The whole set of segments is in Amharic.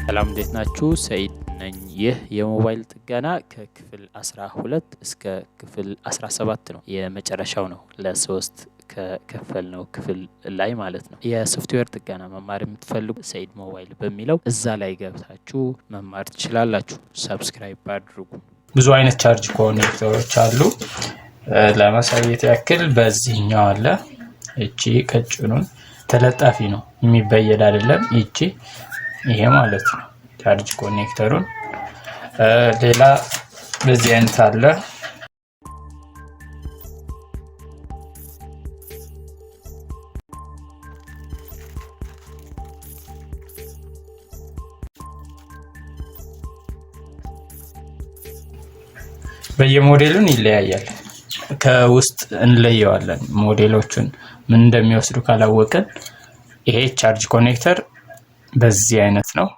ሰላም፣ እንዴት ናችሁ? ሰኢድ ነኝ። ይህ የሞባይል ጥገና ከክፍል 12 እስከ ክፍል 17 ነው። የመጨረሻው ነው፣ ለሶስት ከከፈልነው ክፍል ላይ ማለት ነው። የሶፍትዌር ጥገና መማር የምትፈልጉ ሰኢድ ሞባይል በሚለው እዛ ላይ ገብታችሁ መማር ትችላላችሁ። Subscribe አድርጉ። ብዙ አይነት charge connector ኦች አሉ። ለማሳየት ያክል በዚህኛው አለ። እቺ ቀጭኑን ተለጣፊ ነው፣ የሚበየድ አይደለም። ይቺ ይሄ ማለት ነው charge connector ኡን። ሌላ በዚህ አይነት አለ። በየሞዴሉን ይለያያል። ከውስጥ እንለየዋለን። ሞዴሎቹን ምን እንደሚወስዱ ካላወቅን ይሄ charge connector በዚህ አይነት ነው።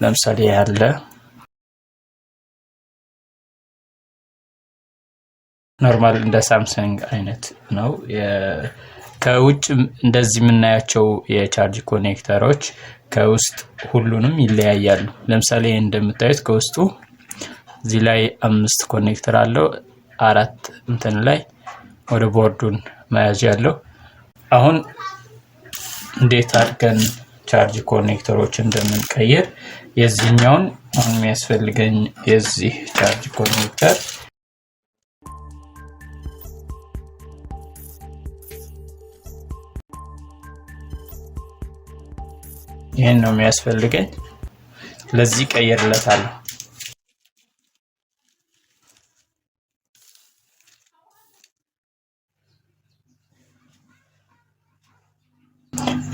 ለምሳሌ ያለ normal እንደ ሳምሰንግ አይነት ነው። ከውጭ እንደዚህ የምናያቸው የ charge connector ኦች ከውስጥ ሁሉንም ይለያያሉ። ለምሳሌ እንደምታዩት ከውስጡ እዚህ ላይ አምስት connector አለው። አራት እንትን ላይ ወደ ቦርዱን መያዝ ያለው። አሁን እንዴት አድርገን charge connector ኦች እንደምንቀይር፣ የዚህኛውን አሁን የሚያስፈልገኝ የዚህ charge connector ይህን ነው የሚያስፈልገኝ። ለዚህ ቀይርለታለሁ።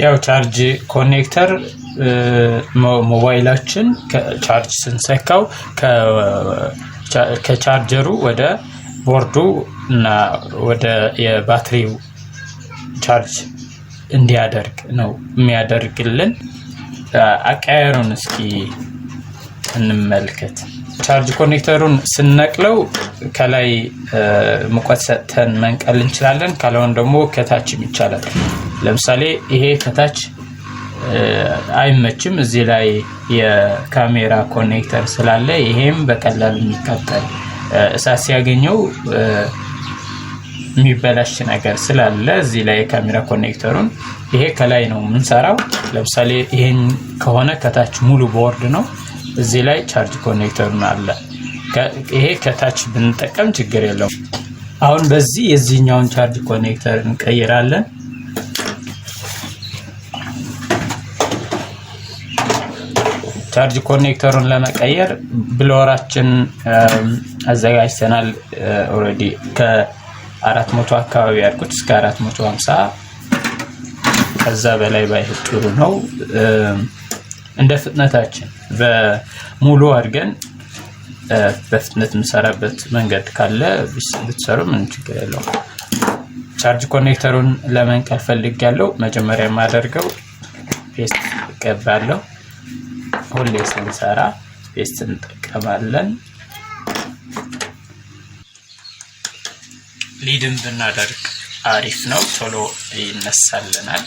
ያው charge connector ሞባይላችን charge ስንሰካው ከቻርጀሩ ወደ ቦርዱ እና ወደ የባትሪው ቻርጅ እንዲያደርግ ነው የሚያደርግልን። አቀያየሩን እስኪ እንመልከት። Charge connector ኡን ስንነቅለው ከላይ ሙቀት ሰጥተን መንቀል እንችላለን። ካልሆነ ደግሞ ከታችም ይቻላል። ለምሳሌ ይሄ ከታች አይመችም። እዚህ ላይ የካሜራ connector ስላለ ይሄም በቀላሉ የሚቃጠል፣ እሳት ሲያገኘው የሚበላሽ ነገር ስላለ እዚህ ላይ የካሜራ connector ኡን ይሄ ከላይ ነው የምንሰራው። ለምሳሌ ይሄን ከሆነ ከታች ሙሉ ቦርድ ነው። እዚህ ላይ charge connector ኡን አለ። ይሄ ከታች ብንጠቀም ችግር የለውም። አሁን በዚህ የዚህኛውን charge connector እንቀይራለን። Charge connector ኡን ለመቀየር blower ኣችን አዘጋጅተናል። Already ከ400 አካባቢ ያልኩት እስከ 450፣ ከዛ በላይ ባይሄድ ጥሩ ነው። እንደ ፍጥነታችን በሙሉ አድርገን በፍጥነት የምሰራበት መንገድ ካለ ብትሰሩ ምንም ችግር የለውም። Charge connector ኡን ለመንቀል ፈልጌያለሁ። መጀመሪያ የማደርገው paste እቀባለሁ። ሁሌ ስንሰራ paste እንጠቀማለን። Lead ም ብናደርግ አሪፍ ነው፣ ቶሎ ይነሳልናል።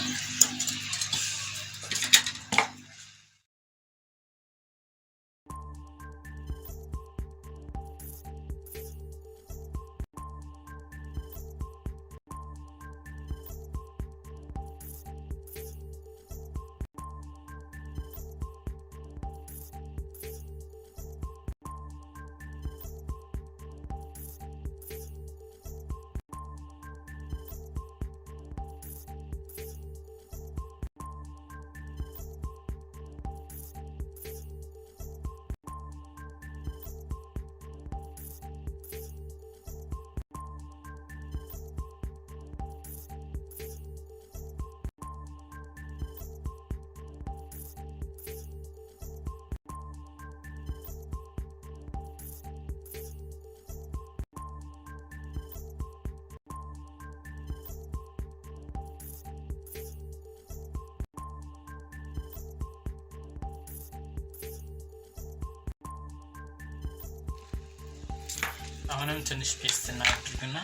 አሁንም ትንሽ paste እናድርግና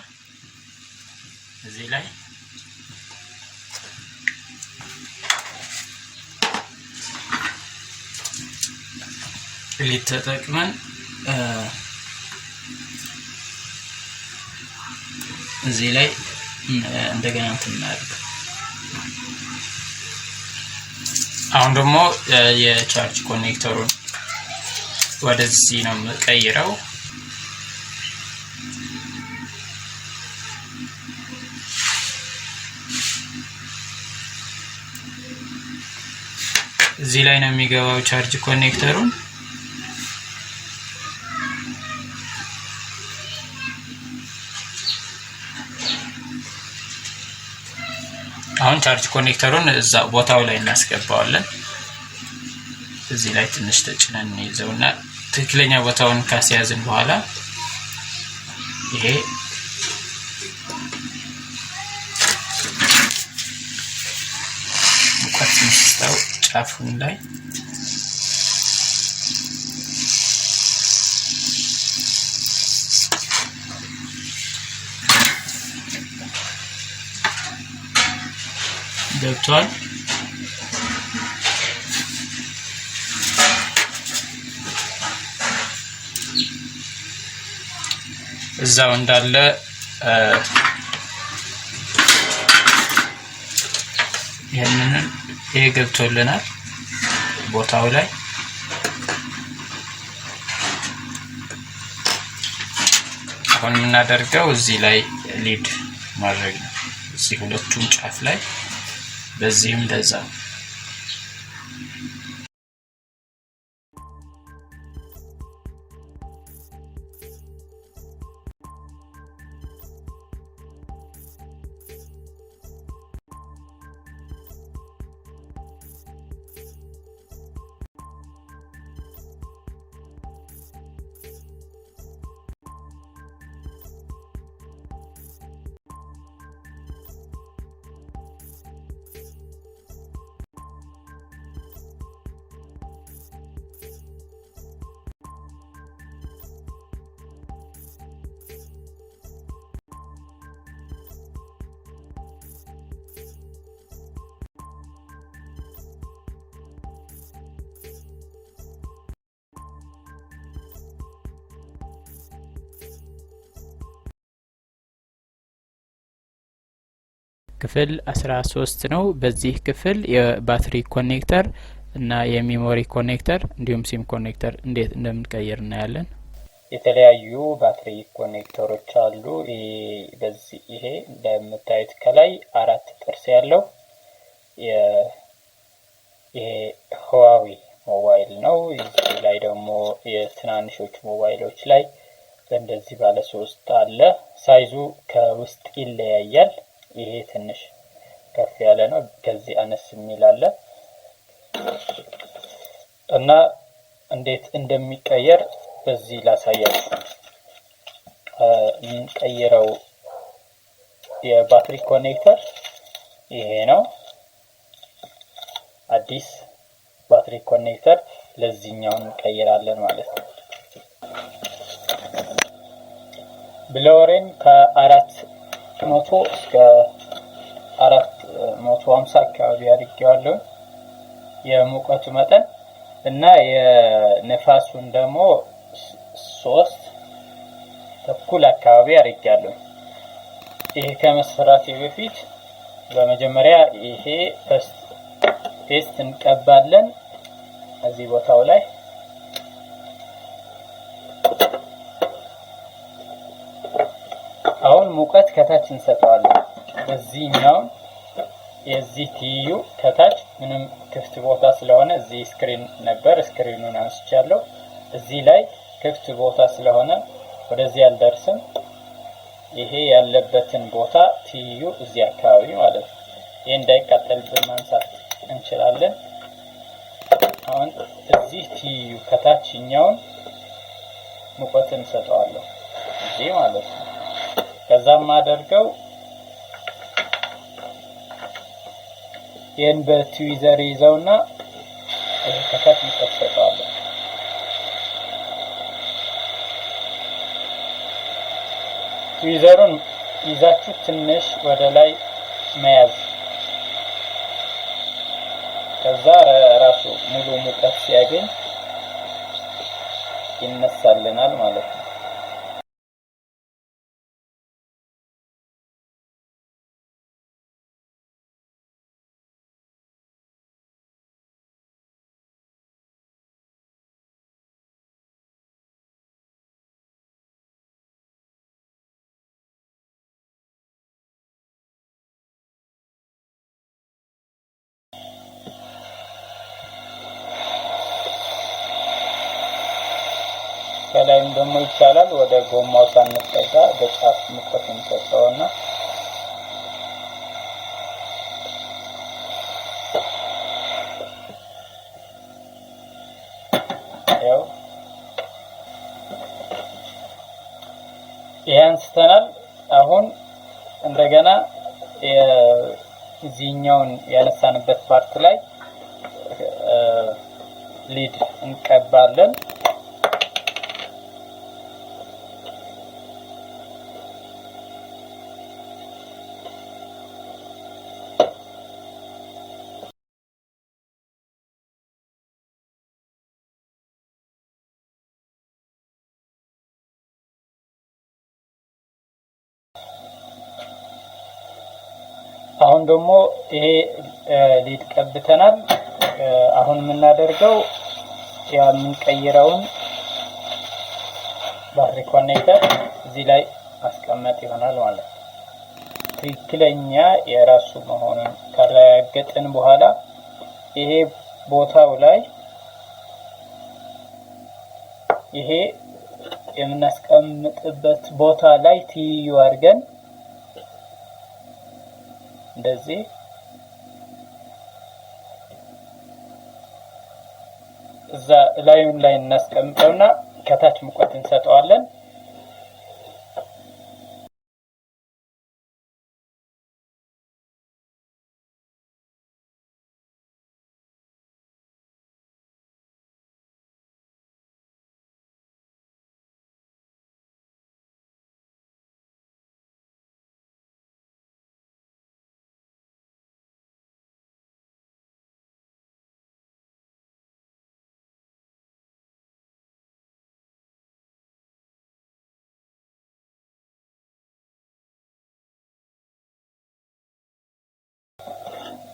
እዚህ ላይ Lead ተጠቅመን እዚህ ላይ እንደገና እንትን እናድርግ። አሁን ደግሞ የ charge connector ኡን ወደዚህ ነው የምቀይረው። እዚህ ላይ ነው የሚገባው charge connector ኡን። አሁን charge connector ኡን እዛ ቦታው ላይ እናስገባዋለን። እዚህ ላይ ትንሽ ተጭነን እንይዘውና ትክክለኛ ቦታውን ካስያዝን በኋላ ይሄ ሙቀት እንስጠው ጫፉን ላይ። ገብቷል። እዛው እንዳለ ይሄንን ይሄ ገብቶልናል ቦታው ላይ። አሁን የምናደርገው እዚህ ላይ lead ማድረግ ነው። እዚህ ሁለቱም ጫፍ ላይ፣ በዚህም እንደዛ። ክፍል 13 ነው። በዚህ ክፍል የባትሪ connector እና የ memory connector እንዲሁም SIM connector እንዴት እንደምንቀይር እናያለን። የተለያዩ ባትሪ connector ኦች አሉ። በዚህ ይሄ እንደምታዩት ከላይ አራት ጥርስ ያለው ይሄ ህዋዊ ሞባይል ነው። እዚህ ላይ ደግሞ የትናንሾች ሞባይሎች ላይ በእንደዚህ ባለ ሶስት አለ። Size ኡ ከውስጥ ይለያያል። ይሄ ትንሽ ከፍ ያለ ነው። ከዚህ አነስ የሚል አለ እና እንዴት እንደሚቀየር በዚህ ላሳያችሁ። የምንቀይረው የባትሪ connector ይሄ ነው። አዲስ ባትሪ connector ለዚህኛው እንቀይራለን ማለት ነው። Blower ኤን ከ400 እስከ 450 አካባቢ አድርጌዋለሁ የሙቀቱ መጠን፣ እና የነፋሱን ደግሞ 3.5 አካባቢ አድርጌያለሁ። ይሄ ከመስራቴ በፊት በመጀመሪያ ይሄ paste እንቀባለን እዚህ ቦታው ላይ። አሁን ሙቀት ከታች እንሰጠዋለን። በዚህኛው የዚህ ትይዩ ከታች ምንም ክፍት ቦታ ስለሆነ፣ እዚህ screen ነበር፣ screen ኡን አንስቻለሁ። እዚህ ላይ ክፍት ቦታ ስለሆነ ወደዚህ አልደርስም። ይሄ ያለበትን ቦታ ትይዩ እዚህ አካባቢ ማለት ነው። ይሄ እንዳይቃጠልብን ማንሳት እንችላለን። አሁን እዚህ ትይዩ ከታችኛውን ሙቀት እንሰጠዋለሁ እዚህ ማለት ነው። ከዛም አደርገው ይህን በ tweezer ይዘውና ይሄ ከታች ሙቀት ሰጠዋለሁ። Tweezer ኡን ይዛችሁ ትንሽ ወደ ላይ መያዝ፣ ከዛ ራሱ ሙሉ ሙቀት ሲያገኝ ይነሳልናል ማለት ነው። ከላይም ደግሞ ይቻላል ወደ ጎማው ሳንጠጋ በጫፍ ሙቀት እንሰጠውና ያው ይሄ አንስተናል። አሁን እንደገና የዚህኛውን ያነሳንበት part ላይ lead እንቀባለን። አሁን ደግሞ ይሄ lead ቀብተናል። አሁን የምናደርገው የምንቀይረውን ባትሪ connector እዚህ ላይ ማስቀመጥ ይሆናል ማለት ነው። ትክክለኛ የራሱ መሆኑን ካረጋገጥን በኋላ ይሄ ቦታው ላይ ይሄ የምናስቀምጥበት ቦታ ላይ ትይዩ አድርገን እንደዚህ እዛ ላዩን ላይ እናስቀምጠውና ከታች ሙቀት እንሰጠዋለን።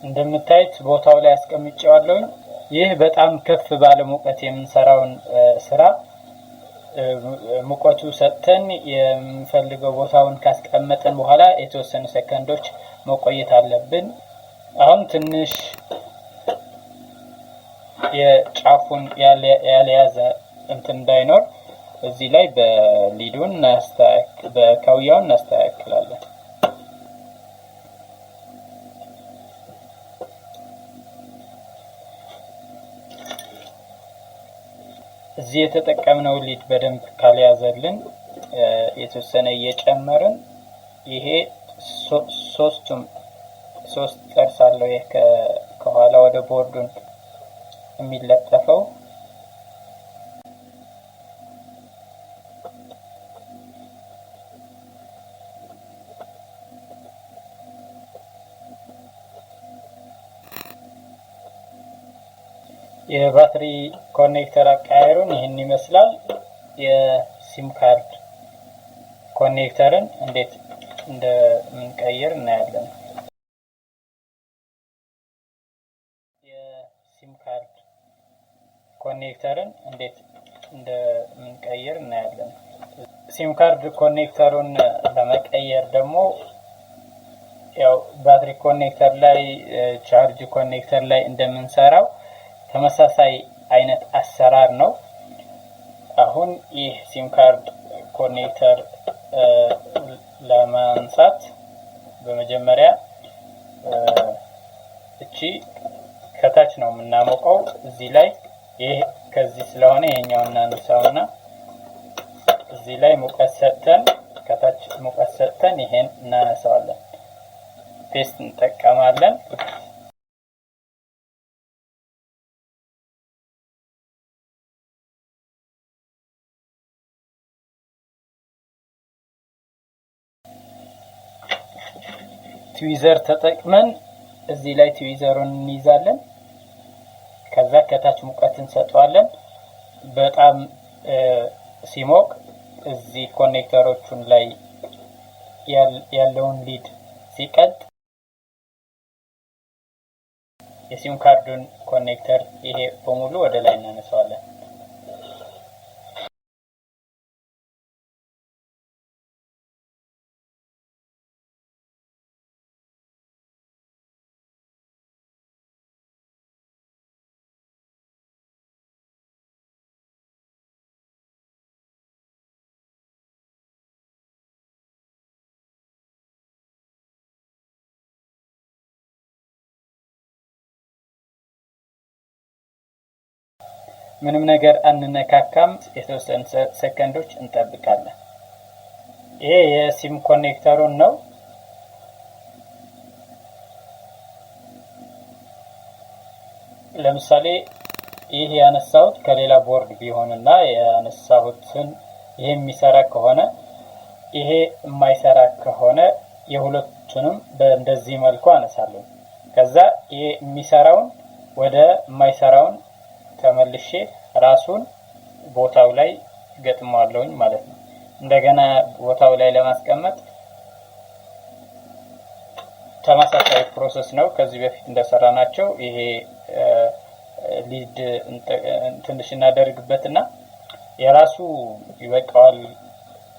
እንደምታዩት ቦታው ላይ አስቀምጬዋለሁኝ። ይህ በጣም ከፍ ባለ ሙቀት የምንሰራውን ስራ ሙቀቱ ሰጥተን የምንፈልገው ቦታውን ካስቀመጥን በኋላ የተወሰኑ ሰከንዶች መቆየት አለብን። አሁን ትንሽ የጫፉን ያልያዘ እንትን እንዳይኖር እዚህ ላይ በሊዱን በካውያውን እናስተካክላለን። እዚህ የተጠቀምነው lead በደንብ ካልያዘልን የተወሰነ እየጨመርን ይሄ ሶስቱም ሶስት ጠርዝ አለው። ይሄ ከኋላ ወደ ቦርዱን የሚለጠፈው የባትሪ connector አቀያየሩን ይህን ይመስላል። የሲም ካርድ connector ን እንዴት እንደምንቀይር እናያለን። የሲም ካርድ connector ን እንዴት እንደምንቀይር እናያለን። ሲም ካርድ connector ኡን ለመቀየር ደግሞ ያው ባትሪ connector ላይ charge connector ላይ እንደምንሰራው ተመሳሳይ አይነት አሰራር ነው። አሁን ይህ ሲም ካርድ connector ለማንሳት በመጀመሪያ እቺ ከታች ነው የምናሞቀው። እዚህ ላይ ይህ ከዚህ ስለሆነ ይሄኛው እናነሳውና እዚህ ላይ ሙቀት ሰጥተን ከታች ሙቀት ሰጥተን ይሄን እናነሳዋለን። paste እንጠቀማለን። Tweezer ተጠቅመን እዚህ ላይ tweezer ኡን እንይዛለን። ከዛ ከታች ሙቀት እንሰጠዋለን። በጣም ሲሞቅ እዚህ connector ኦቹን ላይ ያለውን lead ሲቀልጥ የሲም ካርዱን connector ይሄ በሙሉ ወደ ላይ እናነሳዋለን። ምንም ነገር አንነካካም። የተወሰኑ ሰከንዶች እንጠብቃለን። ይሄ የሲም connector ኡን ነው። ለምሳሌ ይህ ያነሳሁት ከሌላ ቦርድ ቢሆንና ያነሳሁትን ይሄ የሚሰራ ከሆነ፣ ይሄ የማይሰራ ከሆነ የሁለቱንም በእንደዚህ መልኩ አነሳለሁ። ከዛ ይሄ የሚሰራውን ወደ የማይሰራውን ተመልሼ ራሱን ቦታው ላይ ገጥመዋለሁኝ ማለት ነው። እንደገና ቦታው ላይ ለማስቀመጥ ተመሳሳይ process ነው ከዚህ በፊት እንደሰራናቸው። ይሄ lead ትንሽ እናደርግበትና የራሱ ይበቃዋል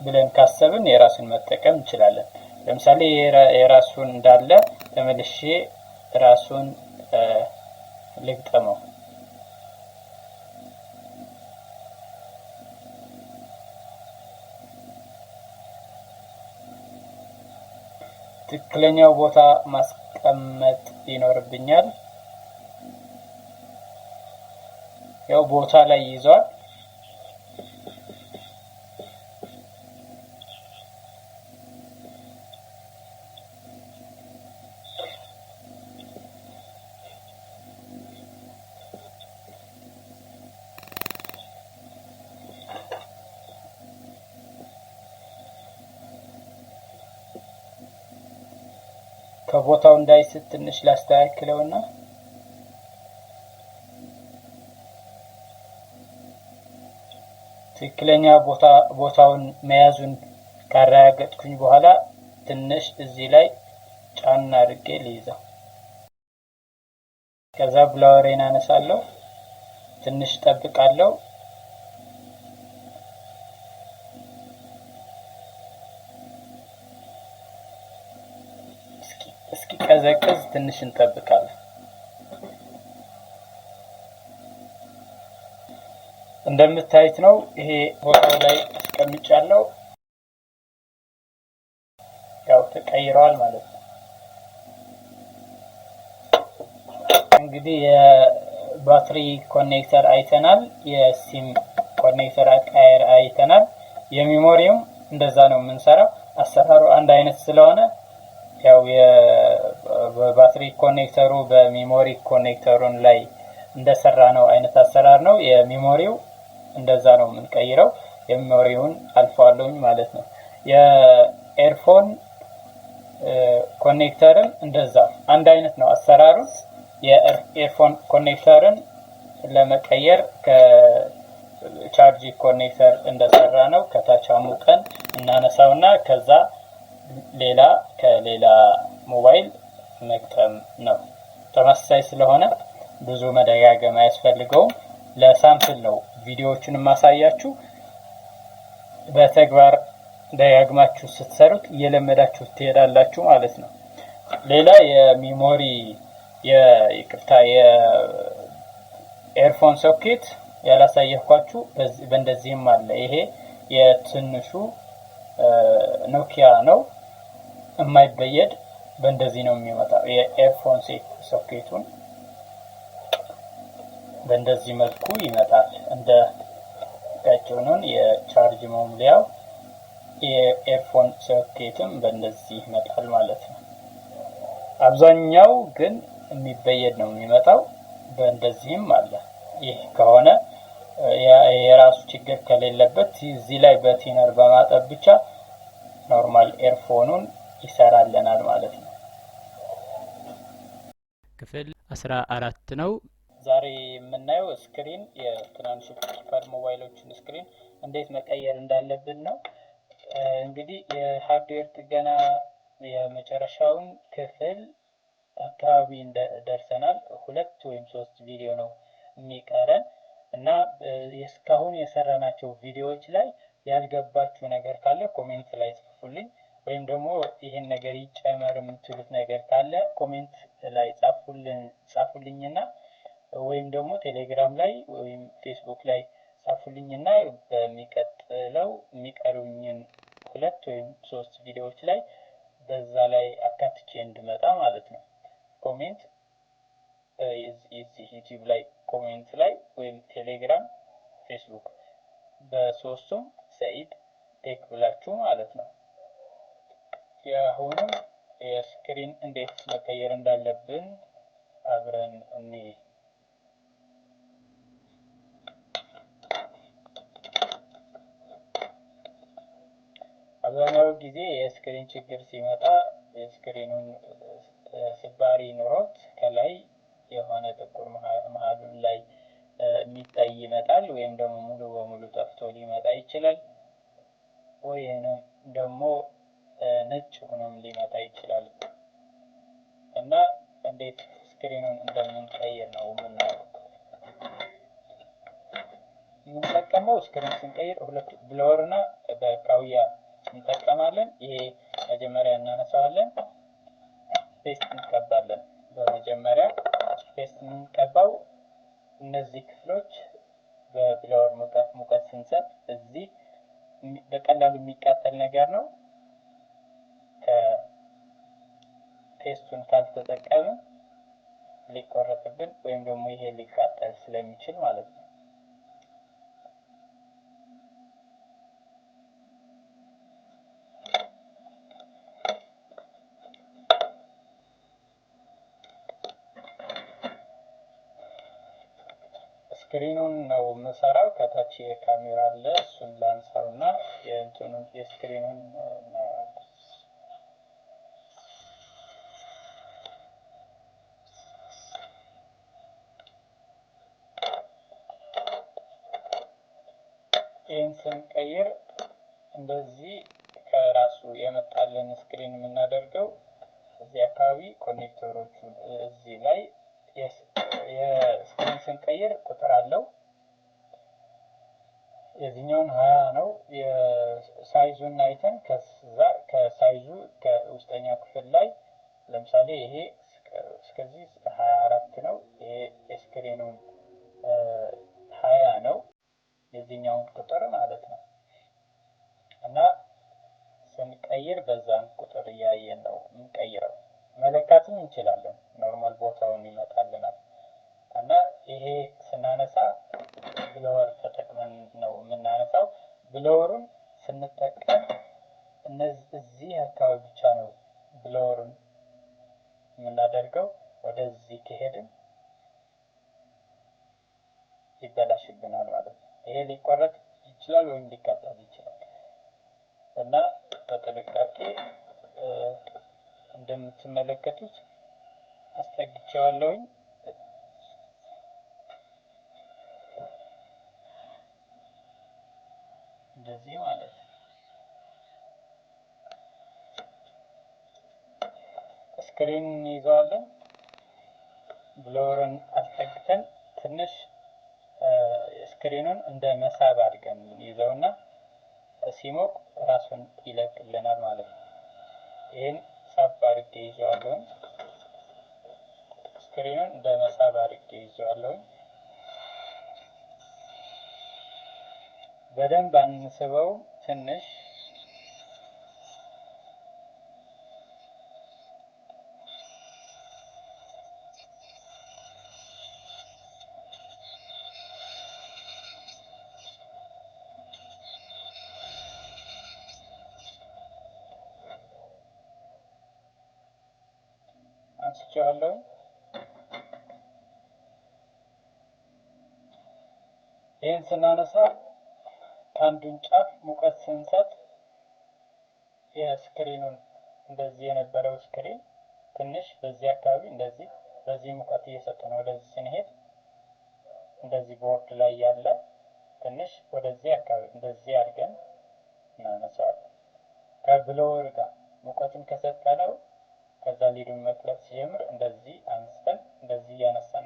ብለን ካሰብን የራሱን መጠቀም እንችላለን። ለምሳሌ የራሱን እንዳለ ተመልሼ ራሱን ልግጠመው። ትክክለኛው ቦታ ማስቀመጥ ይኖርብኛል። ያው ቦታ ላይ ይዟል። ከቦታው እንዳይስት ትንሽ ላስተካክለውና ትክክለኛ ቦታውን መያዙን ካረጋገጥኩኝ በኋላ ትንሽ እዚህ ላይ ጫና አድርጌ ልይዘው። ከዛ blower ኤን አነሳለሁ። ትንሽ ጠብቃለሁ። እስኪቀዘቅዝ ትንሽ እንጠብቃለን። እንደምታዩት ነው። ይሄ ቦታው ላይ አስቀምጫለሁ። ያው ተቀይረዋል ማለት ነው። እንግዲህ የባትሪ connector አይተናል። የሲም connector አቀያየር አይተናል። የ memory ውም እንደዛ ነው የምንሰራው። አሰራሩ አንድ አይነት ስለሆነ ያው በባትሪ connector ኡ በ memory connector ኡን ላይ እንደሰራ ነው አይነት አሰራር ነው። የ memory ው እንደዛ ነው የምንቀይረው። የ memory ውን አልፈዋለሁኝ ማለት ነው። የ earphone connector ም እንደዛ አንድ አይነት ነው አሰራሩ። የ earphone connector ን ለመቀየር ከ charge connector እንደሰራ ነው። ከታች አሙቀን እናነሳውና ከዛ ሌላ ከሌላ ሞባይል መግጠም ነው። ተመሳሳይ ስለሆነ ብዙ መደጋገም አያስፈልገውም። ለ sample ነው ቪዲዮዎቹን የማሳያችሁ። በተግባር ደጋግማችሁ ስትሰሩት እየለመዳችሁ ትሄዳላችሁ ማለት ነው። ሌላ የ memory፣ ይቅርታ፣ የ earphone socket ያላሳየኳችሁ በእንደዚህም አለ። ይሄ የትንሹ ኖኪያ ነው፣ የማይበየድ በእንደዚህ ነው የሚመጣው። የ earphone socket ኡን በእንደዚህ መልኩ ይመጣል። እንደ ቀጭኑን የቻርጅ መሙሊያው የ earphone socket ም በእንደዚህ ይመጣል ማለት ነው። አብዛኛው ግን የሚበየድ ነው የሚመጣው። በእንደዚህም አለ። ይህ ከሆነ የራሱ ችግር ከሌለበት እዚህ ላይ በ thinner በማጠብ ብቻ normal earphone ኡን ይሰራልናል ማለት ነው። ክፍል 14 ነው። ዛሬ የምናየው screen የትናንሽ keypad ሞባይሎችን screen እንዴት መቀየር እንዳለብን ነው። እንግዲህ የ hardware ጥገና የመጨረሻውን ክፍል አካባቢ ደርሰናል። 2 ወይም 3 ቪዲዮ ነው የሚቀረን እና እስካሁን የሰራናቸው ቪዲዮዎች ላይ ያልገባችሁ ነገር ካለ comment ላይ ጻፉልኝ፣ ወይም ደግሞ ይህን ነገር ይጨመር የምትሉት ነገር ካለ comment ላይ ጻፉልኝና ወይም ደግሞ ቴሌግራም ላይ ወይም ፌስቡክ ላይ ጻፉልኝና በሚቀጥለው የሚቀሩኝን 2 ወይም 3 ቪዲዮዎች ላይ በዛ ላይ አካትቼ እንድመጣ ማለት ነው። comment እዚህ ዩቲዩብ ላይ comment ላይ ወይም ቴሌግራም፣ ፌስቡክ በሶስቱም ሰኢድ ቴክ ብላችሁ ማለት ነው። የአሁኑም የ screen እንዴት መቀየር እንዳለብን አብረን እንይ። አብዛኛው ጊዜ የ screen ችግር ሲመጣ የ screen ኡን ስባሪ ኑሮት ከላይ የሆነ ጥቁር መሀሉን ላይ የሚታይ ይመጣል፣ ወይም ደግሞ ሙሉ በሙሉ ጠፍቶ ሊመጣ ይችላል፣ ወይም ደግሞ ነጭ ሆኖም ሊመጣ ይችላል። እና እንዴት screen ኡን እንደምንቀይር ነው የምናየው። የምንጠቀመው screen ስንቀይር 2 blower እና በካውያ እንጠቀማለን። ይሄ መጀመሪያ እናነሳዋለን፣ paste እንቀባለን። በመጀመሪያ paste የምንቀባው እነዚህ ክፍሎች በ blower ሙቀት ስንሰጥ እዚህ በቀላሉ የሚቃጠል ነገር ነው። paste ኡን ካልተጠቀምን ሊቆረጥብን ወይም ደግሞ ይሄ ሊቃጠል ስለሚችል ማለት ነው። screen ኡን ነው የምሰራው። ከታች የካሜራ አለ፣ እሱን ላንሳውና የእንትኑን የ screen ኡን እናየዋለን። ይህን ስንቀይር እንደዚህ ከራሱ የመጣልን screen የምናደርገው እዚህ አካባቢ connector ኦቹ እዚህ ላይ የ screen ስንቀይር ቁጥር አለው። የዚህኛውን 20 ነው። የ size ኡን አይተን ከዛ ከ size ኡ ከውስጠኛው ክፍል ላይ ለምሳሌ ይሄ እስከዚህ 24 ነው። ይሄ የ screen ኡን 20 ነው፣ የዚህኛውን ቁጥር ማለት ነው። እና ስንቀይር በዛን ቁጥር እያየን ነው የምንቀይረው። መለካትም እንችላለን፣ normal ቦታውን ይመጣልናል። እና ይሄ ስናነሳ blower ተጠቅመን ነው የምናነሳው። blower ኡን ስንጠቀም እዚህ አካባቢ ብቻ ነው blower ኡን የምናደርገው። ወደዚህ ከሄድን ይበላሽብናል ማለት ነው። ይሄ ሊቆረጥ ይችላል ወይም ሊቃጠል ይችላል። እና በጥንቃቄ እንደምትመለከቱት አስጠግቼዋለሁኝ። እንደዚህ ማለት ነው። screen እንይዘዋለን። blower ን አስጠግተን ትንሽ screen ኡን እንደ መሳብ አድርገን ይዘውና ሲሞቅ ራሱን ይለቅልናል ማለት ነው። ይህን ሳብ አድርጌ ይዘዋለሁ። screen ኡን እንደ መሳብ አድርጌ ይዘዋለሁ። በደንብ አንስበው፣ ትንሽ አንስቼዋለሁ። ይህን ስናነሳ አንዱን ጫፍ ሙቀት ስንሰጥ የ screen ኡን እንደዚህ የነበረው screen ትንሽ በዚህ አካባቢ እንደዚህ በዚህ ሙቀት እየሰጠ ነው። ወደዚህ ስንሄድ እንደዚህ ቦርድ ላይ ያለ ትንሽ ወደዚህ አካባቢ እንደዚህ አድርገን እናነሳዋለን። ከ blower ጋር ሙቀቱን ከሰጠነው ከዛ lead ኡን መቅለጥ ሲጀምር እንደዚህ አንስተን እንደዚህ እያነሳን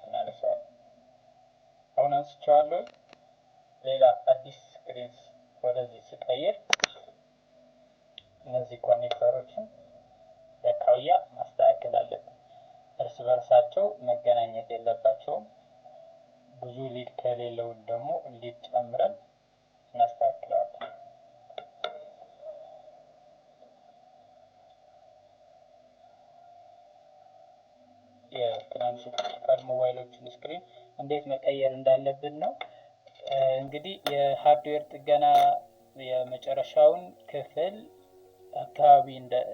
እናነሳዋለን። አሁን አንስቼዋለሁ። ሌላ አዲስ screen ወደዚህ ስቀይር እነዚህ connector ኦችን በካውያ ማስተካከል አለብን። እርስ በርሳቸው መገናኘት የለባቸውም። ብዙ lead ከሌለው ደግሞ lead ጨምረን እናስተካክለዋለን። የትናንሽ keypad ሞባይሎችን screen እንዴት መቀየር እንዳለብን ነው። እንግዲህ የ hardware ጥገና የመጨረሻውን ክፍል አካባቢ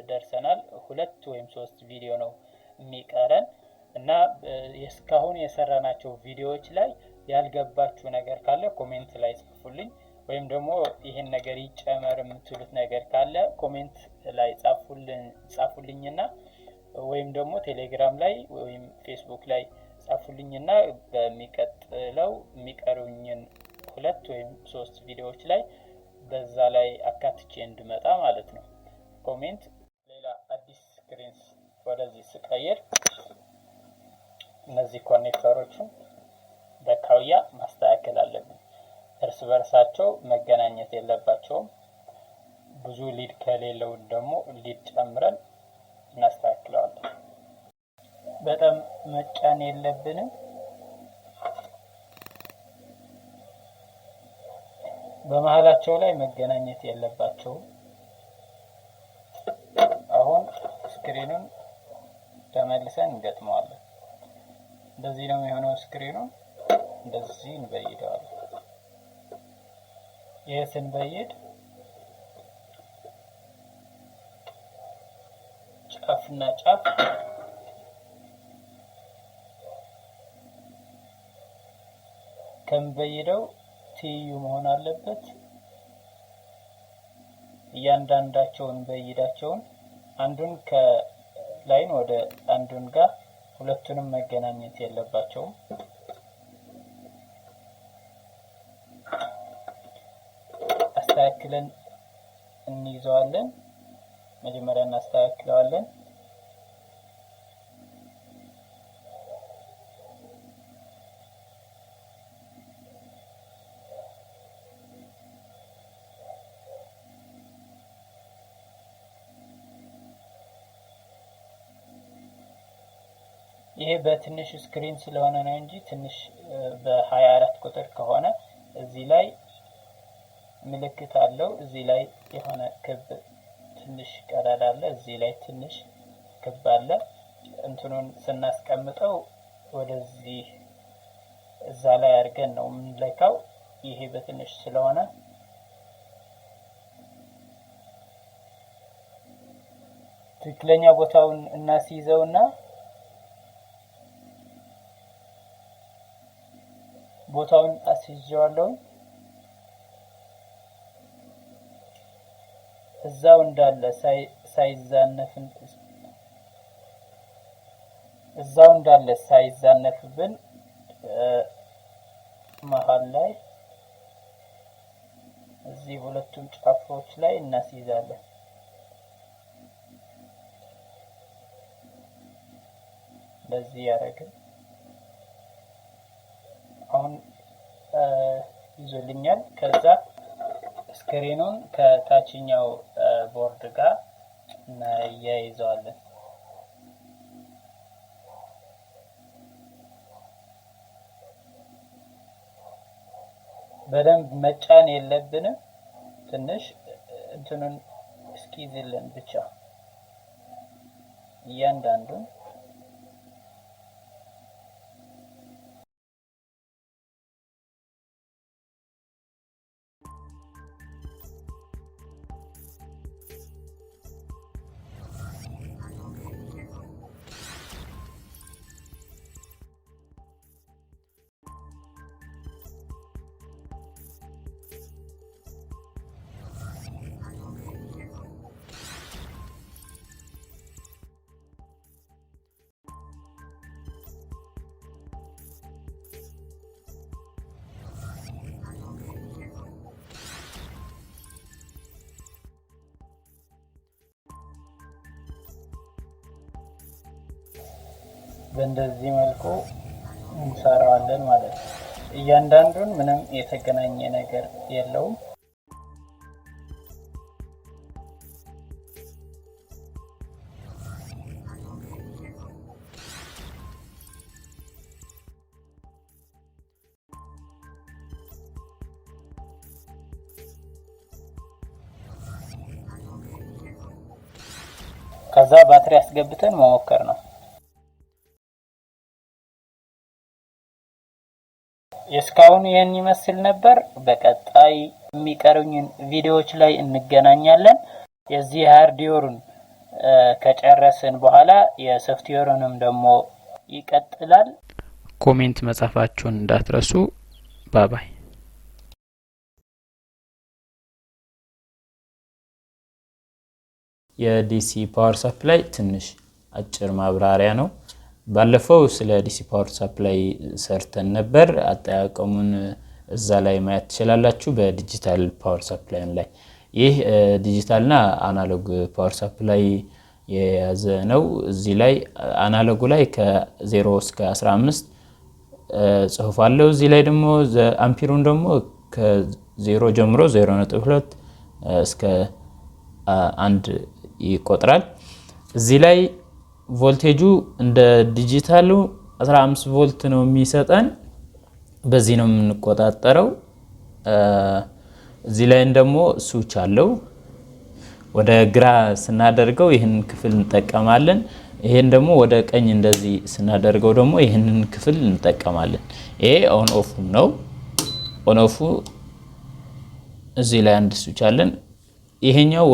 ደርሰናል። 2 ወይም 3 ቪዲዮ ነው የሚቀረን እና እስካሁን የሰራናቸው ቪዲዮዎች ላይ ያልገባችሁ ነገር ካለ comment ላይ ጻፉልኝ፣ ወይም ደግሞ ይሄን ነገር ይጨመር የምትሉት ነገር ካለ comment ላይ ጻፉልኝና ወይም ደግሞ ቴሌግራም ላይ ወይም ፌስቡክ ላይ ጻፉልኝና በሚቀጥለው የሚቀሩኝን 2 ወይም 3 ቪዲዮዎች ላይ በዛ ላይ አካትቼ እንድመጣ ማለት ነው። comment ሌላ አዲስ screen ወደዚህ ስቀይር እነዚህ connector ኦችን በካውያ ማስተካከል አለብን። እርስ በርሳቸው መገናኘት የለባቸውም። ብዙ lead ከሌለው ደግሞ lead ጨምረን እናስተካክለዋለን። በጣም መጫን የለብንም። በመሃላቸው ላይ መገናኘት የለባቸውም። አሁን screen ኡን ተመልሰን እንገጥመዋለን። እንደዚህ ነው የሚሆነው። screen ኡን እንደዚህ እንበይደዋለን። ይሄ ስንበይድ ጫፍና ጫፍ ከምበይደው ትይዩ መሆን አለበት። እያንዳንዳቸውን በይዳቸውን አንዱን ከ line ወደ አንዱን ጋር ሁለቱንም መገናኘት የለባቸውም። አስተካክለን እንይዘዋለን። መጀመሪያ እናስተካክለዋለን። ይሄ በትንሽ screen ስለሆነ ነው እንጂ ትንሽ በ24 ቁጥር ከሆነ እዚህ ላይ ምልክት አለው። እዚህ ላይ የሆነ ክብ ትንሽ ቀዳዳ አለ። እዚህ ላይ ትንሽ ክብ አለ። እንትኑን ስናስቀምጠው ወደዚህ እዛ ላይ አድርገን ነው የምንለካው። ይሄ በትንሽ ስለሆነ ትክክለኛ ቦታውን እናስይዘውና ቦታውን አስይዘዋለሁ። እዛው እንዳለ ሳይዛነፍ እዛው እንዳለ ሳይዛነፍብን መሃል ላይ እዚህ ሁለቱም ጫፎች ላይ እናስይዛለን። እንደዚህ ያደረግን አሁን ይዞልኛል። ከዛ screen ኡን ከታችኛው ቦርድ ጋር እናያይዘዋለን። በደንብ መጫን የለብንም። ትንሽ እንትኑን እስኪይዝልን ብቻ እያንዳንዱን በእንደዚህ መልኩ እንሰራዋለን ማለት ነው። እያንዳንዱን ምንም የተገናኘ ነገር የለውም። ከዛ ባትሪ አስገብተን መሞከር ነው። እስካሁን ይህን ይመስል ነበር። በቀጣይ የሚቀሩኝን ቪዲዮዎች ላይ እንገናኛለን። የዚህ hardware ኡን ከጨረስን በኋላ የሶፍትዌሩንም ደግሞ ይቀጥላል። Comment መጻፋችሁን እንዳትረሱ። Bye bye። የ DC power supply ትንሽ አጭር ማብራሪያ ነው። ባለፈው ስለ DC power supply ሰርተን ነበር። አጠቃቀሙን እዛ ላይ ማየት ትችላላችሁ፣ በ digital power supply ላይ። ይህ digital ና analog power supply የያዘ ነው። እዚህ ላይ analog ኡ ላይ ከ0 እስከ 15 ጽሁፍ አለው። እዚህ ላይ ደግሞ አምፒሩን ደግሞ ከ0 ጀምሮ 0.2 እስከ 1 ይቆጥራል። እዚህ ላይ ቮልቴጁ እንደ ዲጂታሉ 15 ቮልት ነው የሚሰጠን። በዚህ ነው የምንቆጣጠረው። እዚህ ላይ ደግሞ ስዊች አለው። ወደ ግራ ስናደርገው ይህንን ክፍል እንጠቀማለን። ይሄን ደግሞ ወደ ቀኝ እንደዚህ ስናደርገው ደግሞ ይህንን ክፍል እንጠቀማለን። ይሄ on off ነው። On off ኡ እዚህ ላይ አንድ ስዊች አለን። ይሄኛው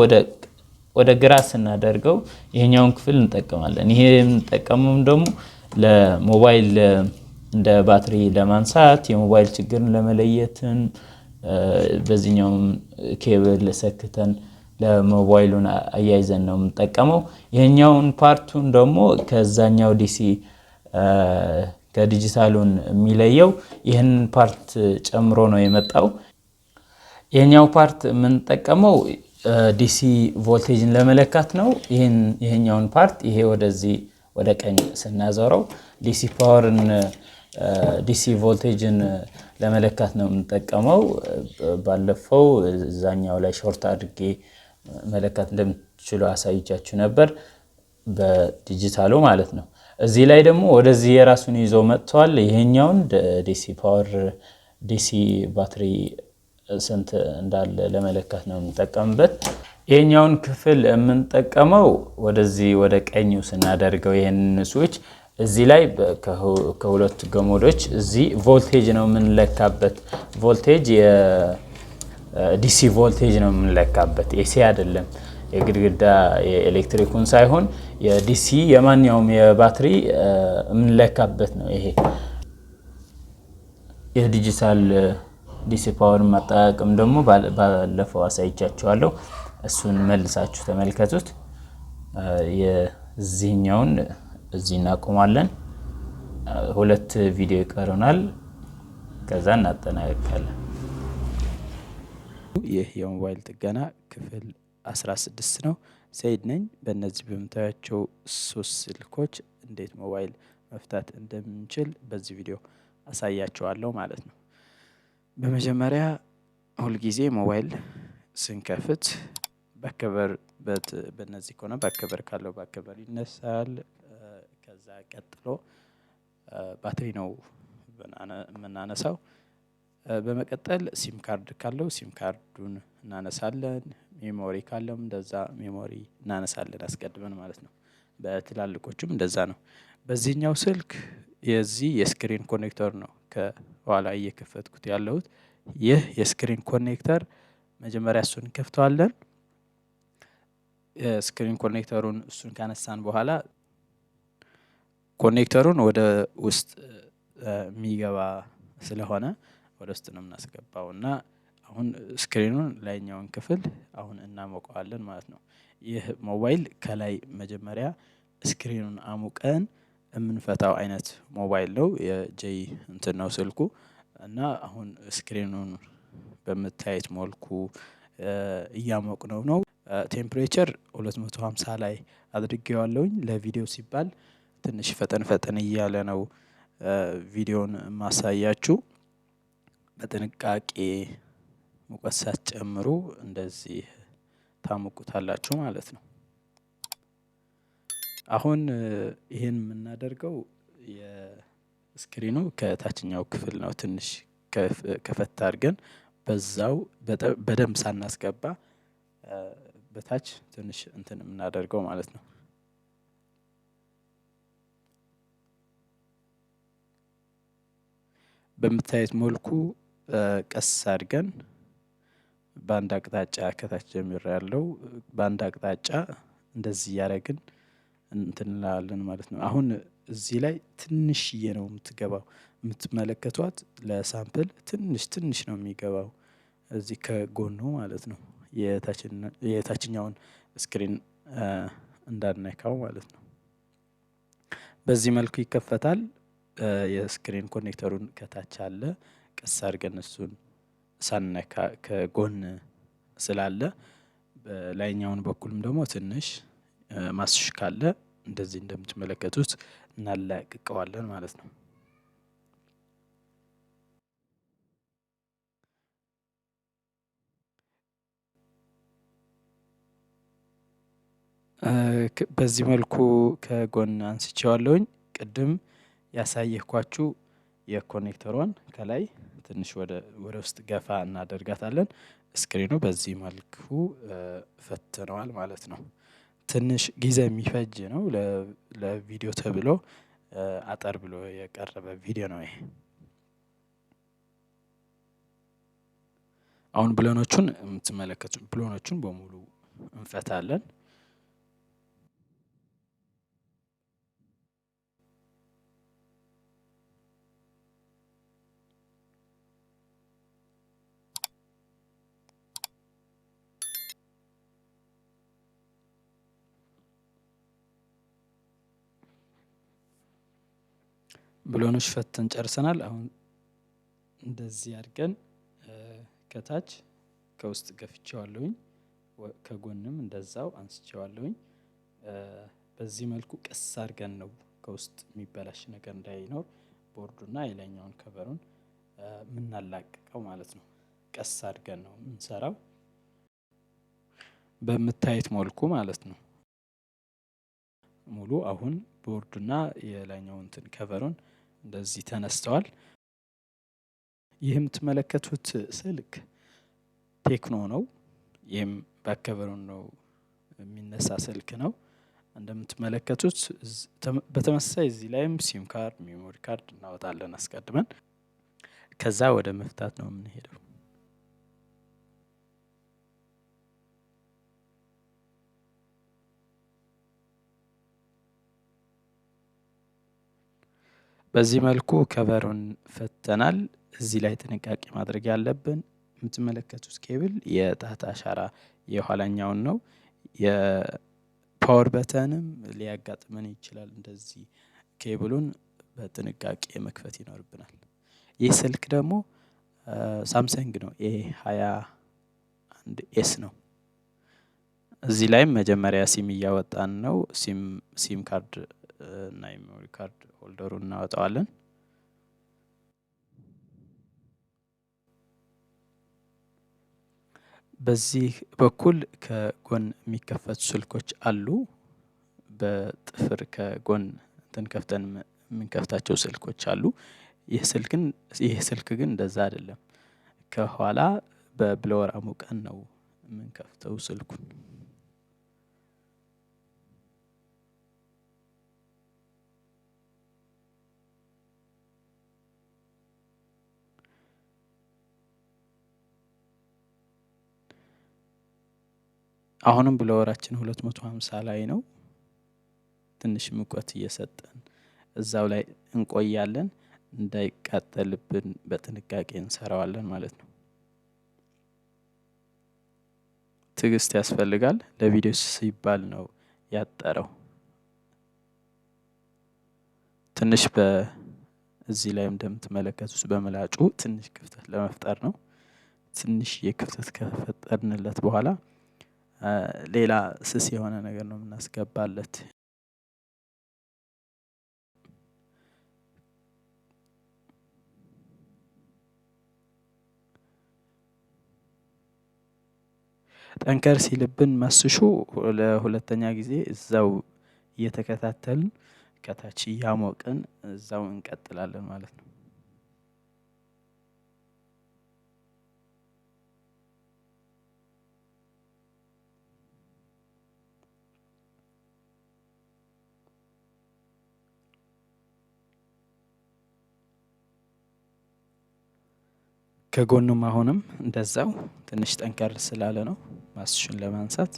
ወደ ግራ ስናደርገው ይሄኛውን ክፍል እንጠቀማለን። ይሄ የምንጠቀመው ደግሞ ለሞባይል እንደ ባትሪ ለማንሳት፣ የሞባይል ችግርን ለመለየትን፣ በዚህኛውም ኬብል ሰክተን ለሞባይሉን አያይዘን ነው የምንጠቀመው። ይሄኛውን part ኡን ደግሞ ከዛኛው DC ከ ዲጂታሉን የሚለየው ይህንን part ጨምሮ ነው የመጣው። ይሄኛው part የምንጠቀመው DC voltage ን ለመለካት ነው። ይሄኛውን part ይሄ ወደዚህ ወደ ቀኝ ስናዞረው DC power ን፣ DC voltage ን ለመለካት ነው የምንጠቀመው። ባለፈው እዛኛው ላይ short አድርጌ መለካት እንደምትችሉ አሳይቻችሁ ነበር፣ በዲጂታሉ ማለት ነው። እዚህ ላይ ደግሞ ወደዚህ የራሱን ይዞ መጥቷል። ይሄኛውን DC power፣ DC ባትሪ ስንት እንዳለ ለመለካት ነው የምንጠቀምበት። ይሄኛውን ክፍል የምንጠቀመው ወደዚህ ወደ ቀኙ ስናደርገው ይሄንን ስዊች እዚህ ላይ ከሁለቱ ገመዶች እዚህ ቮልቴጅ ነው የምንለካበት። ቮልቴጅ የ DC voltage ነው የምንለካበት፣ AC አይደለም። የግድግዳ የኤሌክትሪኩን ሳይሆን የ DC የማንኛውም የባትሪ የምንለካበት ነው። ይሄ የ digital DC power ማጠቃቀም ደግሞ ባለፈው አሳይቻችኋለሁ። እሱን መልሳችሁ ተመልከቱት። የዚህኛውን እዚህ እናቆማለን። ሁለት ቪዲዮ ይቀሩናል። ከዛ እናጠናቀቃለን። ይህ የሞባይል ጥገና ክፍል 16 ነው። ሰይድ ነኝ። በእነዚህ በምታያቸው ሶስት ስልኮች እንዴት ሞባይል መፍታት እንደምንችል በዚህ ቪዲዮ አሳያችኋለሁ ማለት ነው። በመጀመሪያ ሁልጊዜ ሞባይል ስንከፍት back cover፣ በእነዚህ ከሆነ back cover ካለው back cover ይነሳል። ከዛ ቀጥሎ ባትሪ ነው የምናነሳው። በመቀጠል SIM card ካለው SIM card ኡን እናነሳለን። Memory ካለውም እንደዛ memory እናነሳለን አስቀድመን ማለት ነው። በትላልቆቹም እንደዛ ነው። በዚህኛው ስልክ የዚህ የ screen connector ነው ከኋላ እየከፈትኩት ያለሁት። ይህ የ screen connector መጀመሪያ እሱን እንከፍተዋለን። የ screen connector ኡን እሱን ካነሳን በኋላ connector ኡን ወደ ውስጥ የሚገባ ስለሆነ ወደ ውስጥ ነው የምናስገባው እና አሁን screen ኡን ላይኛውን ክፍል አሁን እናሞቀዋለን ማለት ነው። ይህ ሞባይል ከላይ መጀመሪያ screen ኡን አሙቀን የምንፈታው አይነት ሞባይል ነው። የጄይ እንትን ነው ስልኩ እና አሁን screen ኡን በምታዩት መልኩ እያሞቅነው ነው። Temperature 250 ላይ አድርጌዋለሁኝ ለቪዲዮ ሲባል። ትንሽ ፈጠን ፈጠን እያለ ነው ቪዲዮን ማሳያችሁ። በጥንቃቄ ሙቀት ሳትጨምሩ እንደዚህ ታሞቁታላችሁ ማለት ነው። አሁን ይሄን የምናደርገው የ screen ኑ ከታችኛው ክፍል ነው። ትንሽ ከፈት አድርገን በዛው በደንብ ሳናስገባ በታች ትንሽ እንትን የምናደርገው ማለት ነው። በምታዩት መልኩ ቀስ አድርገን በአንድ አቅጣጫ ከታች ጀምሮ ያለው በአንድ አቅጣጫ እንደዚህ እያደረግን እንትን እንላለን ማለት ነው። አሁን እዚህ ላይ ትንሽዬ ነው የምትገባው፣ የምትመለከቷት ለ sample ትንሽ ትንሽ ነው የሚገባው እዚህ ከጎኑ ማለት ነው። የታችኛውን screen እንዳንነካው ማለት ነው። በዚህ መልኩ ይከፈታል። የ screen connector ኡን ከታች አለ። ቀስ አድርገን እሱን ሳንነካ ከጎን ስላለ በላይኛውን በኩልም ደግሞ ትንሽ ማስሽ ካለ እንደዚህ እንደምትመለከቱት እናላቅቀዋለን ማለት ነው። በዚህ መልኩ ከጎን አንስቼዋለሁኝ። ቅድም ያሳየኳችሁ የ connector ሯን ከላይ ትንሽ ወደ ውስጥ ገፋ እናደርጋታለን። Screen ኑ በዚህ መልኩ ፈትነዋል ማለት ነው። ትንሽ ጊዜ የሚፈጅ ነው። ለቪዲዮ ተብሎ አጠር ብሎ የቀረበ ቪዲዮ ነው ይሄ። አሁን ብሎኖቹን የምትመለከቱ ብሎኖቹን በሙሉ እንፈታለን። ብሎኖች ፈተን ጨርሰናል። አሁን እንደዚህ አድርገን ከታች ከውስጥ ገፍቼዋለሁኝ፣ ከጎንም እንደዛው አንስቼዋለሁኝ። በዚህ መልኩ ቀስ አድርገን ነው ከውስጥ የሚበላሽ ነገር እንዳይኖር ቦርዱና የላይኛውን cover ኡን የምናላቅቀው ማለት ነው። ቀስ አድርገን ነው የምንሰራው በምታዩት መልኩ ማለት ነው። ሙሉ አሁን ቦርዱና የላይኛው እንትን cover ኡን እንደዚህ ተነስተዋል። ይህ የምትመለከቱት ስልክ ቴክኖ ነው። ይህም back cover ኡን ነው የሚነሳ ስልክ ነው። እንደምትመለከቱት በተመሳሳይ እዚህ ላይም SIM card፣ memory card እናወጣለን አስቀድመን። ከዛ ወደ መፍታት ነው የምንሄደው። በዚህ መልኩ cover ኡን ፈተናል። እዚህ ላይ ጥንቃቄ ማድረግ ያለብን የምትመለከቱት ኬብል የጣት አሻራ የኋላኛውን ነው። የ power button ም ሊያጋጥመን ይችላል። እንደዚህ ኬብሉን በጥንቃቄ መክፈት ይኖርብናል። ይህ ስልክ ደግሞ ሳምሰንግ ነው፣ A 21 S ነው። እዚህ ላይም መጀመሪያ ሲም እያወጣን ነው። SIM card እና የ memory card holder ኡን እናወጣዋለን። በዚህ በኩል ከጎን የሚከፈቱ ስልኮች አሉ። በጥፍር ከጎን እንትን ከፍተን የምንከፍታቸው ስልኮች አሉ። ይህ ስልክ ግን እንደዛ አይደለም። ከኋላ በ blower አሙቀን ነው የምንከፍተው ስልኩን። አሁንም blower ኣችን 250 ላይ ነው። ትንሽ ሙቀት እየሰጠን እዛው ላይ እንቆያለን። እንዳይቃጠልብን በጥንቃቄ እንሰራዋለን ማለት ነው። ትዕግስት ያስፈልጋል። ለቪዲዮ ሲባል ነው ያጠረው። ትንሽ በዚህ ላይ እንደምትመለከቱት በምላጩ ትንሽ ክፍተት ለመፍጠር ነው። ትንሽ የክፍተት ከፈጠርንለት በኋላ ሌላ ስስ የሆነ ነገር ነው የምናስገባለት። ጠንከር ሲልብን ማስሹ ለሁለተኛ ጊዜ እዛው እየተከታተልን ከታች እያሞቅን እዛው እንቀጥላለን ማለት ነው። ከጎኑም አሁንም እንደዛው ትንሽ ጠንከር ስላለ ነው ማስሹን ለማንሳት።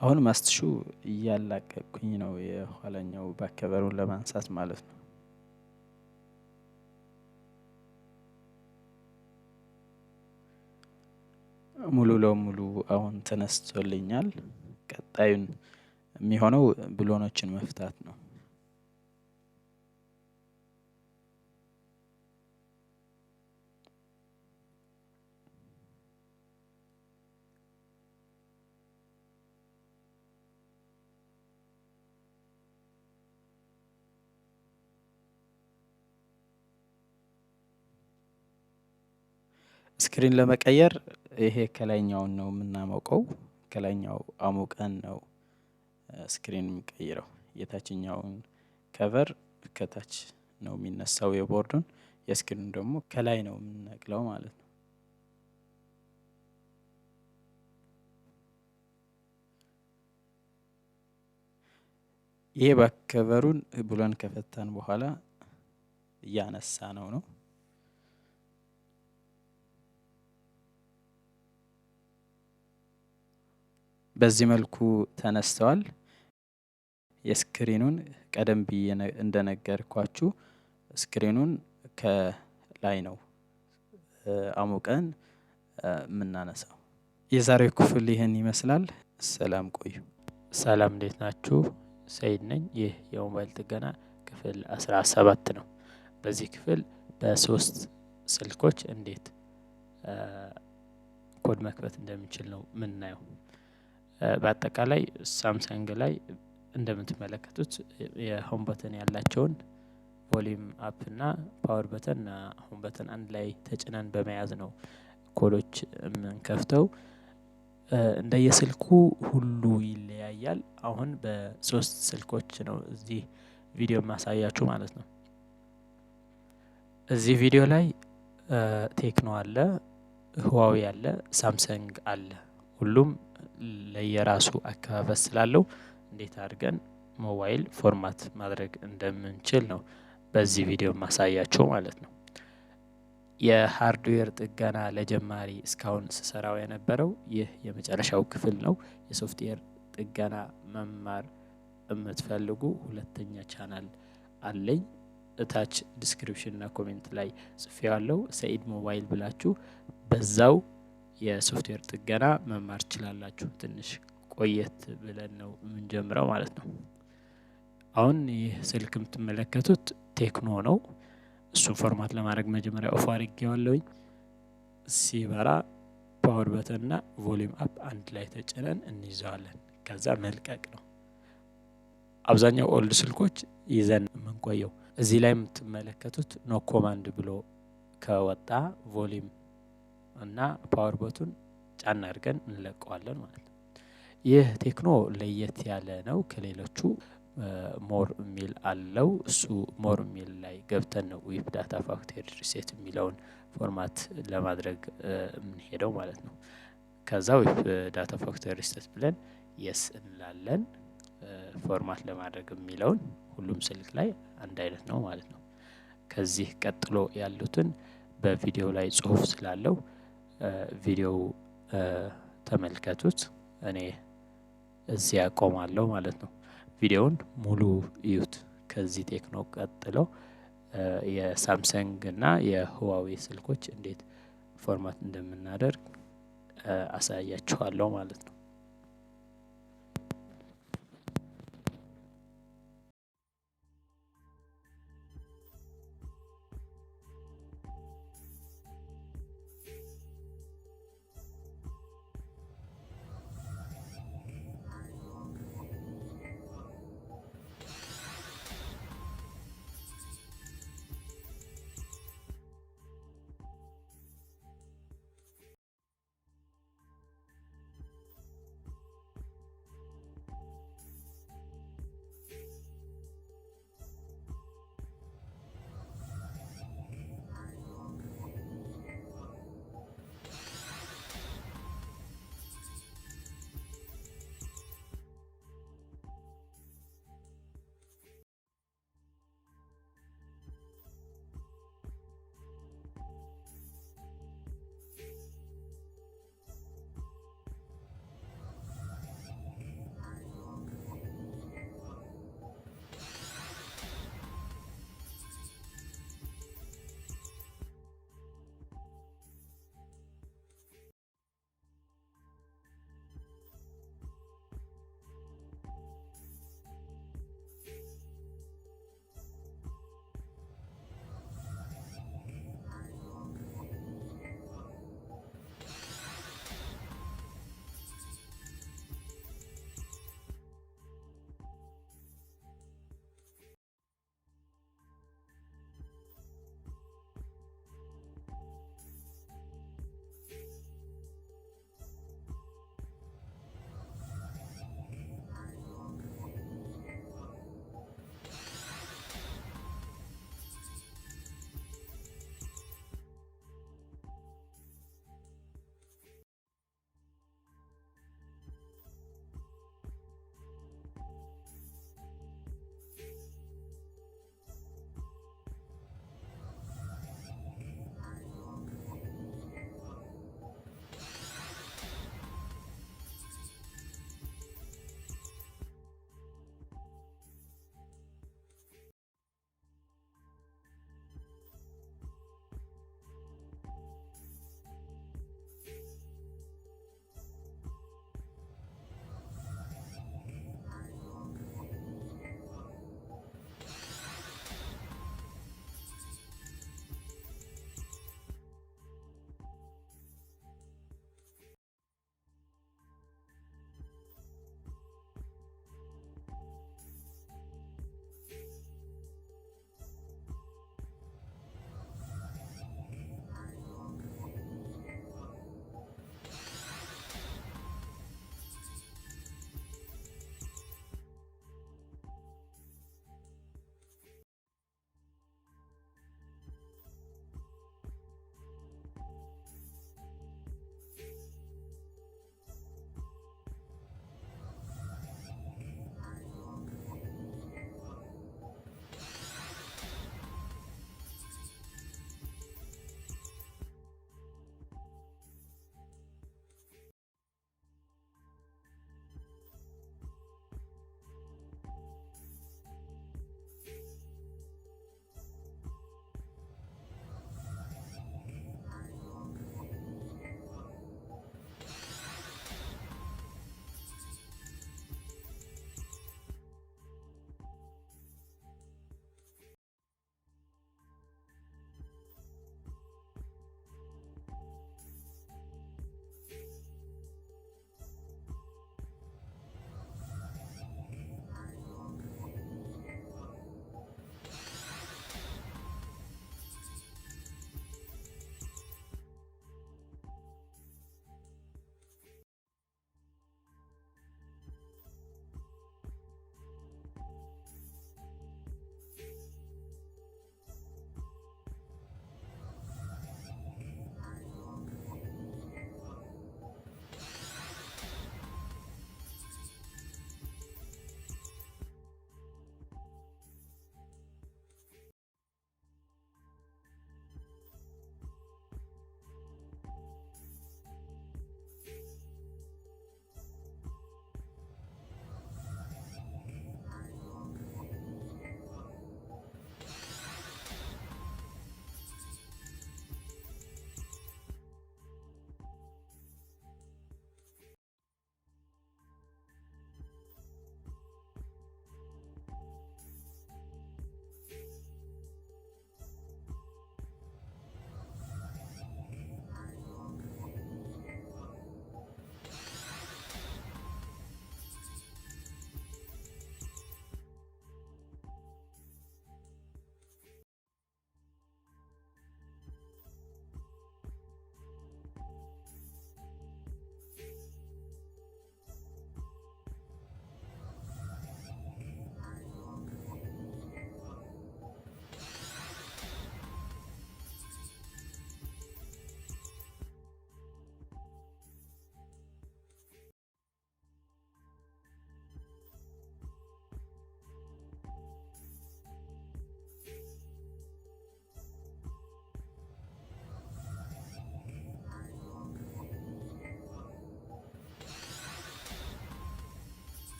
አሁን ማስትሹ እያላቀቅኩኝ ነው የኋላኛው back cover ኡን ለማንሳት ማለት ነው። ሙሉ ለሙሉ አሁን ተነስቶልኛል። ቀጣዩን የሚሆነው ብሎኖችን መፍታት ነው። Screen ለመቀየር ይሄ ከላይኛውን ነው የምናሞቀው። ከላይኛው አሙቀን ነው screen የሚቀይረው። የታችኛውን cover ከታች ነው የሚነሳው የቦርዱን፣ የ screen ኡን ደግሞ ከላይ ነው የምንነቅለው ማለት ነው። ይሄ back cover ኡን ብሎን ከፈታን በኋላ እያነሳ ነው ነው። በዚህ መልኩ ተነስተዋል። የ screen ኡን ቀደም ብዬ እንደነገርኳችሁ screen ኡን ከላይ ነው አሙቀን የምናነሳው። የዛሬው ክፍል ይህን ይመስላል። ሰላም ቆዩ። ሰላም፣ እንዴት ናችሁ? ሰይድ ነኝ። ይህ የሞባይል ጥገና ክፍል 17 ነው። በዚህ ክፍል በሶስት ስልኮች እንዴት ኮድ መክፈት እንደምንችል ነው የምናየው። በአጠቃላይ ሳምሰንግ ላይ እንደምትመለከቱት የ home button ያላቸውን volume up እና power button እና home button አንድ ላይ ተጭነን በመያዝ ነው ኮዶች የምንከፍተው። እንደየስልኩ ሁሉ ይለያያል። አሁን በሶስት ስልኮች ነው እዚህ ቪዲዮ የማሳያችሁ ማለት ነው። እዚህ ቪዲዮ ላይ ቴክኖ አለ፣ ህዋዊ አለ፣ ሳምሰንግ አለ። ሁሉም ለየራሱ አከፋፈት ስላለው እንዴት አድርገን ሞባይል format ማድረግ እንደምንችል ነው በዚህ ቪዲዮ ማሳያችሁ ማለት ነው። የ hardware ጥገና ለጀማሪ እስካሁን ስሰራው የነበረው ይህ የመጨረሻው ክፍል ነው። የሶፍትዌር ጥገና መማር የምትፈልጉ ሁለተኛ ቻናል አለኝ። እታች description እና comment ላይ ጽፌዋለሁ። ሰኢድ ሞባይል ብላችሁ በዛው የሶፍትዌር ጥገና መማር ትችላላችሁ። ትንሽ ቆየት ብለን ነው የምንጀምረው ማለት ነው። አሁን ይህ ስልክ የምትመለከቱት ቴክኖ ነው። እሱን format ለማድረግ መጀመሪያ off አድርጌዋለሁኝ። ሲበራ power button እና volume up አንድ ላይ ተጭነን እንይዘዋለን። ከዛ መልቀቅ ነው። አብዛኛው old ስልኮች ይዘን የምንቆየው። እዚህ ላይ የምትመለከቱት no command ብሎ ከወጣ volume እና power button ጫና አድርገን እንለቀዋለን ማለት ነው። ይህ ቴክኖ ለየት ያለ ነው ከሌሎቹ። More የሚል አለው። እሱ more የሚል ላይ ገብተን ነው wipe data factory reset የሚለውን format ለማድረግ የምንሄደው ማለት ነው። ከዛ wipe data factory reset ብለን yes እንላለን። Format ለማድረግ የሚለውን ሁሉም ስልክ ላይ አንድ አይነት ነው ማለት ነው። ከዚህ ቀጥሎ ያሉትን በቪዲዮ ላይ ጽሁፍ ስላለው ቪዲዮው ተመልከቱት። እኔ እዚህ አቆማለሁ ማለት ነው። ቪዲዮውን ሙሉ እዩት። ከዚህ ቴክኖ ቀጥሎ የሳምሰንግ እና የህዋዌ ስልኮች እንዴት format እንደምናደርግ አሳያችኋለሁ ማለት ነው።